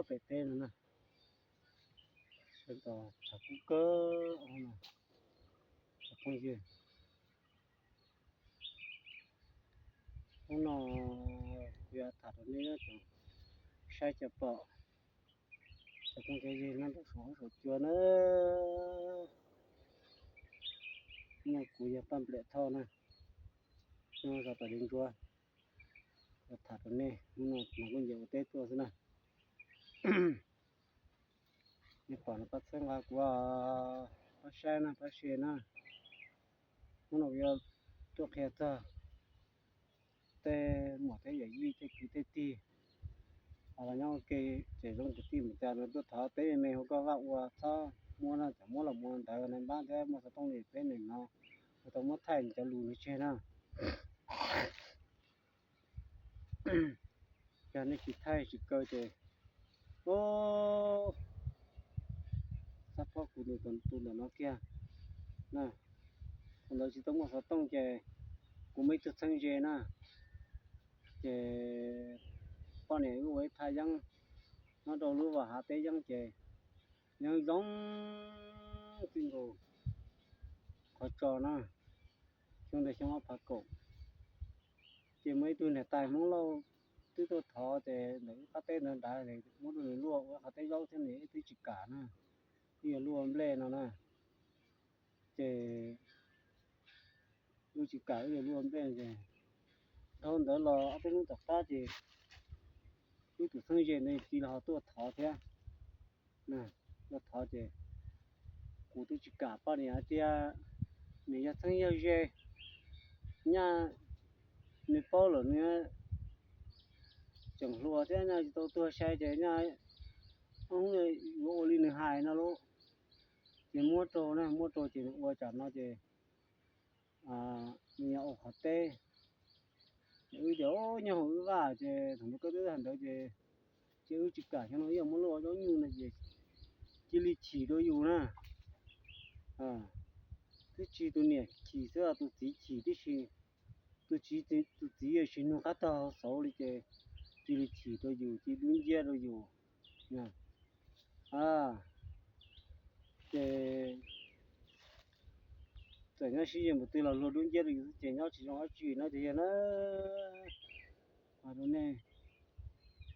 pem teb no na. Sawv ntxov tshav kub kawg no, phooj ywg. Hnub no kuv yuav tham rau nej cov saib cov pom, cov phooj cov ywg nyob rau saum huab saum cua na. Hnub no kuv yog Paj Npliam Thoj na, nyob zos Tom Dev Ntsuab, tham rau nej. Hnub no mas kuj nyiam ua teb tuaj xwb na. Nej pom no pab txhawb nqa kuv, pab saib na, pab share na. Hnub no kuv yuav tuaj qhia txog tej muam tej yawm yij tej kwv tej tij los nyob ua ke, ces zoo kwv tij mus cas no tuaj thov teb me me hauv koj vaj ua, txhob muab no, cov muab los mus ntawd nais npab thiab muaj xov tooj li peb neeg no, tau muab thaij cov lus no tseg na. Yog nej tsis thaij tsis kaw ces, o, xab phob kuv tus ntawm no kiag na, tus ntawd tsis tau muaj xov tooj ces kuv muaj ib tug txheeb ze na, ces poj niam wb ua ib thaj yeeb nyob rau lub vaj hav teb yeeb ces yeeb zoo txij nkaus qhov tso na, xyoo ntawd xyoo ob phav kaum. Ces muaj ib tug niam tais Hmoob Lauj twb tuaj thov ces ntawm wb qab teb ntawd nrad, muab rau nws luaj ua qhov teb zaub thiab nws twb tsis kam na, wb yuav luaj nplej no na. Ces wb tsis kam, wb yuav luaj nplej ces dhau ntawd los ob peb hnub tom qab ces wb tus txheeb ze ntawd cia li ho tuaj thov thiab. Tuaj thov ces kuv twb tsis kam, poj niam hais tias nws yog txheeb yog ze, nyaj nws paub lawm nws tseem hluas thiab nyaj tsis tau tuag sai ces nyaj yuav ua li nws hais no lauj. Ces muab rau na, muab rau ces nws ua tsam no ces nws yog ua qhov teb. Ces wb tias, o, nyob hauv wb vaj ces thaum ntawd koj twb hais ntawd ces, ces wb tsis kam, xyov no ib yam muab luaj ua zaub nyuj no ces cia li chim rau yus na. Twb tsis tus niam chim xwb, tus txiv chim tib si. Tus txiv, tus txiv tsis nug qab tog xauv li ces cia li chim rau yus, cia li dub nciab rau yus. Ces txawm nyob sib ze npaum twg los luag dub nciab rau yus xwb ces nyob tsis zoo dab tsi no ces yog na. Hais rau nej,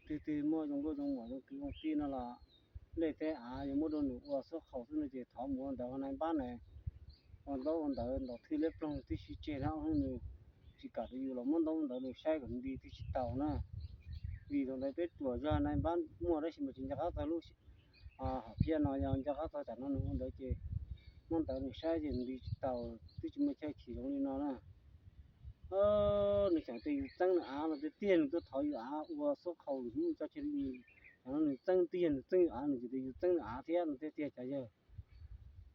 twg twg muaj zoo nkauj zoo muam zoo kwv zoo tij no los nplej thiab av yuav muab rau nws ua xub qhaus xwb no ces thov mus ua ntawd ho nais npab na, ua ntaub ua ntawv ntaus thwj liab ploog twb sib tseg na, nws tsis kam rau yus los muab ntaub ntawv rau saib kom nti twb tsis tau na. Vim thaum ntawd peb ruam zog, nais npab muaj tab sis mas tsis nco qab txog lub hom phiaj no, yog nco qab txog tsam no nws ua ntawd ces muab ntawv nws saib ces nws nti tsis tau, twb tsis muaj chaw chim zoo li no na. Nws xav tias yus txeeb nws av no tiag tiag, nws tuaj thov yus av ua xub qhaus lwm hnub tso tseg li. Tam no nws txeeb tiag, nws txeeb yus av, nws xav tias yus txeeb nws av thiab no tiag tiag. Cov yawg,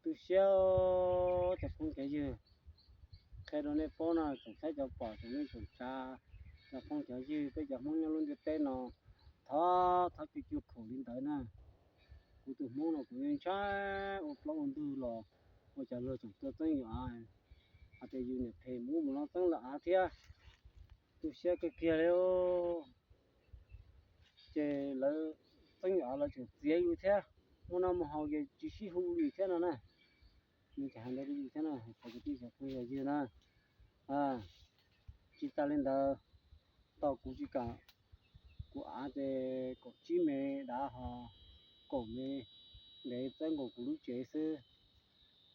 tu siab, cov phooj cov ywg, qhia rau nej paub no, tsoom saib cov pom, tsoom nej tsoom tsav, cov phooj cov ywg, peb cov Hmoob nyob lub ntiaj teb no, thov txhob cuag cuag khaum li ntawd na. Kuv tus Hmoob no kuv yeej ntshai ua plaub ua ntug los ua cas luag tseem tuaj txeeb yus av, hais tias yus niam phem mus ub mus no txeeb lawv av thiab. Tu siab kawg kiag li. Ces lawv txeeb yus av lawv tseem txiav yus thiab, muaj noj muaj haus ces tsis sib hu li thiab no na. Nws tseem hais ntawd rau yus thiab na, cov kwv tij cov phooj yog ywg na. Tsis tas li ntawd, tau kuv tsis kam, kuv av ces kaum tsib me dav ho kaum me ntev txawb nkaus kuv lub tsev xwb.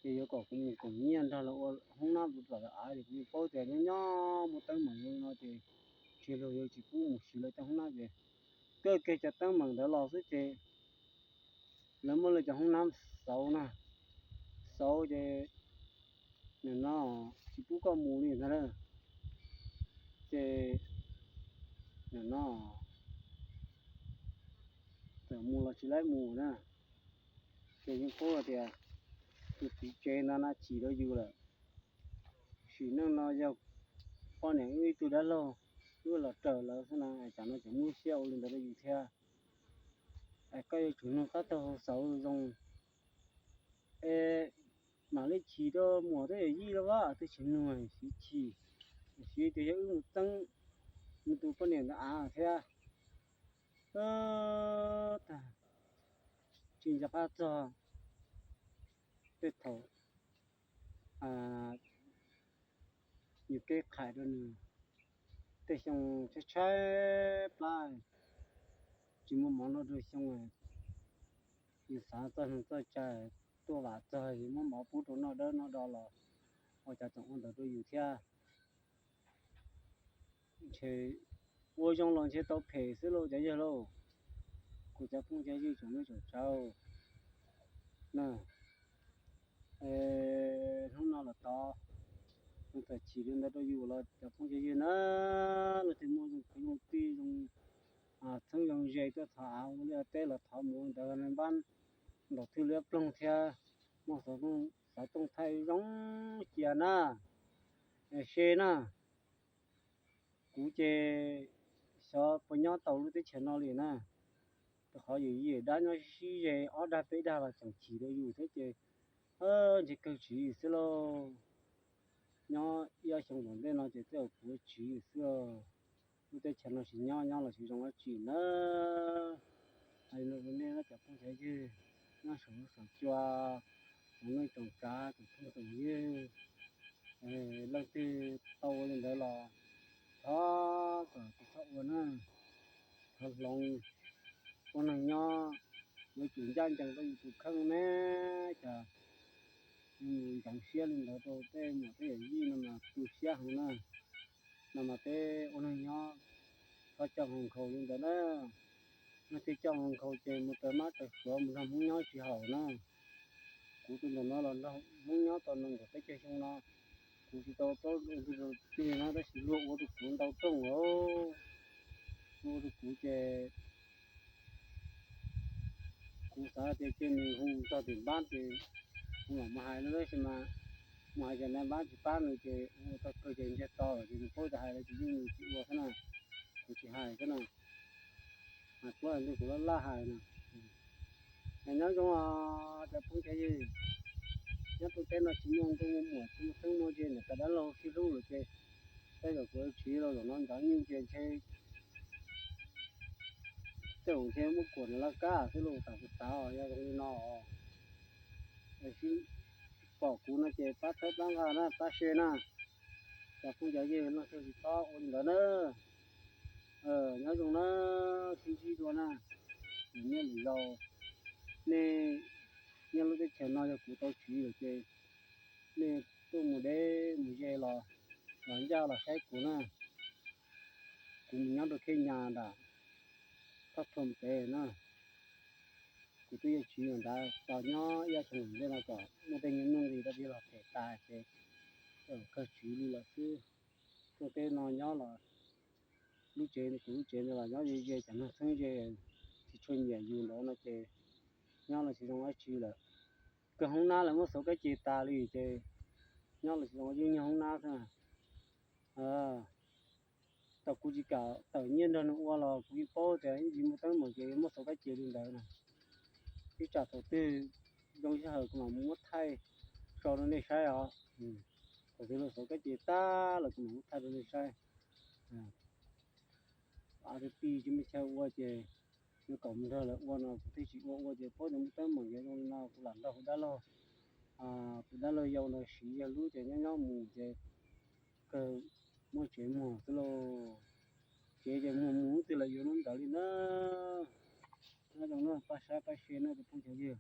Ces yuav kom kuv mus koom nyiaj nrog lawv ua hoob nab tus tom lawv av ces kuv yeej paub tias nyob nyob muaj teeb meem li no ces ntshe luag yuav tsis pub mus siv lawv cov hoob nab ces kawg kiag cov teeb meem ntawd los xwb ces lawv muab lawv cov hoob nab xauv na, xauv ces nim no tsis pub koj mus li ntag na. Ces nim no txawm mus los tsis laib mus na. Ces yeej paub hais tias tus txiv tsev no na chim rau yus lawm. Sim neej no yog poj niam wb ib tug dab laug, wb los raws lawv xwb na, es tsam no tseem muaj siab ua li ntawd rau yus thiab. Es koj yuav tsum nug qab taug hau xauv zoo. Es mam li chim rau muam thiab yawm yij los as, twb tsis nug, siv chim, siv tias yog wb mus txeeb nws tus poj niam ntawd av thiab. tag, tsis nco qab txog tej thaum yus kev qhais rau nws, tej xyoo tshaib tshaib plab, tsis muaj mov noj rau xyoo, yus xav txoj hmoo txoj cai tuaj vam txog yus muab mov pub rau noj dawb noj do los ua cas tseem ua ntawd rau yus thiab. Ntshe ua zoo los ntshe tau phem xwb lauj cov yawg lauj. Kuv cov phooj cov ywg tsoom neej tsoom tsav na, hnub no los tod, txawm chim li ntawd rau yus los cov phooj cov ywg na, leej twg muaj zoo kwv zoo tij zoo txheeb zoo ze tuaj thov av ua liaj teb los thov mus ntawd npab ntaus thwj liab ploog thiab muaj xov tooj thaij zoo cia na, se na. Kuv ces xyov puas nyob tau lub teb chaws no li na, rau qhov yus yim dab nyob sib ze ob dag peb dag los tseem chim rau yus thiab ces ntshe kawg tswv yim xwb lauj. Nyob ib ob xyoo tom ntej no ces tej zaum kuv tswv yim xwb. Lub teb chaws no tsis nyob nyob los tsis zoo dab tsi na. Hais li no rau nej cov phooj cov ywg nyob saum lub saum cua, tsoom neej tsoom tsav tsoom phooj tsoom ywg, leej twg tau ua li ntawd los thov kom tsis txhob ua na. Thov hloov ua neeg nyob yuav tsum ncaj ncees rau yus tus kheej ne. Cas mus ntxeev siab li ntawd rau tej muam tej yawm yij no mas tu siab heev na. No mas peb ua neeg nyob txhob coj nkaus nkhaus li ntawd na. Leej twg coj nkaus nkhaus ces mus raws mab raws suav mus nrog Hmoob nyob tsis haum na. Kuv tus ntawm no los nrog Hmoob nyob tau nees nkaum peb caug xyoo no, kuv tsis tau paub ua twg rau twg na tab sis luag ua rau kuv ntau rooj os. Luag ua rau kuv ces kuv xav tias cia nws hu txog tim npab ces kuv mam mus hais no tab sis mas mus hais ces nai npab tsis pab nws ces ua tau kawg ces ntsiag to lawm ces nws paub tias hais los tsis yeej nws tsis ua xwb na. Kuv tsis hais xwb na. Mas kuv hais ntawd kuv laj laj hais na. Es nyob zoo os cov phooj cov ywg, nyob rau teb no tsis muaj nkauj muaj muam tsis muaj txheeb muaj ze niam tais dab laug sib hlub lawm ces tej zaum kuv tsiv los zaum no ntxov nyuj ces ntshe tej zaum ntshe muab kuam nws laj kab xwb los tam kuv xav yog zoo li no. Sib pom kuv no ces pab txhawb pab nqa na pab share na. Cov phooj cov ywg leej twg tsis txhob ua li ntawd na. Nyob zoo na, sib ntsib dua na. Lwm niaj lwm zaus nej nyob lub teb chaws no yog kuv tau tswv lawm ces nej tuaj mus deb mus ze los los ncaj los saib kuv na. Kuv mus nyob rau Khej Nyas nram Thoj Thom pem na. Kuv twb yuav tswv lawm ntawd tos nyob ib xyoos ntej no kom muaj tej nyuag nuj nqis rau peb los phem tas ces kawg tswv li lawm xwb. Tuaj teb no nyob los lub tsev kuv lub tsev ntawd los nyob ze ze cov neeg txheeb ze tsis tshua nyiam yus ntawd no ces nyob los tsis zoo dab tsi lawm. Kawg hoob nab lawv muab xauv kab ce tas li ces nyob los tsis zoo yeej nyob hoob nab xwb. Tau kuv tsis kam tawm nyiaj nrog nws ua los kuv yeej paub tias ib ntsis muaj teeb meem ces muab xauv kab ce li ntawd na. Ib tsam thaum twg zoo sij hawm kuv mam muab thaij tso rau nej saib os. Thaum twg luag xauv kab ce tag los kuv mam muab thaij rau nej saib. Av ti ti tsis muaj chaw ua ces yuav kom mus nrog lawv ua no kuv thiaj tsis ua, ua ces paub tias muaj teeb meem ces zoo li no kuv lam nrog kuv dab laug, kuv dab laug yau ntawd siv yawg lub ces nyob nyob mus ces kawg muaj tsev muag xwb lauj. Tsev ces muag mus twg los yuav lub ntawd li na. Nyob zoo na, pab saib pab share na cov phooj cov ywg.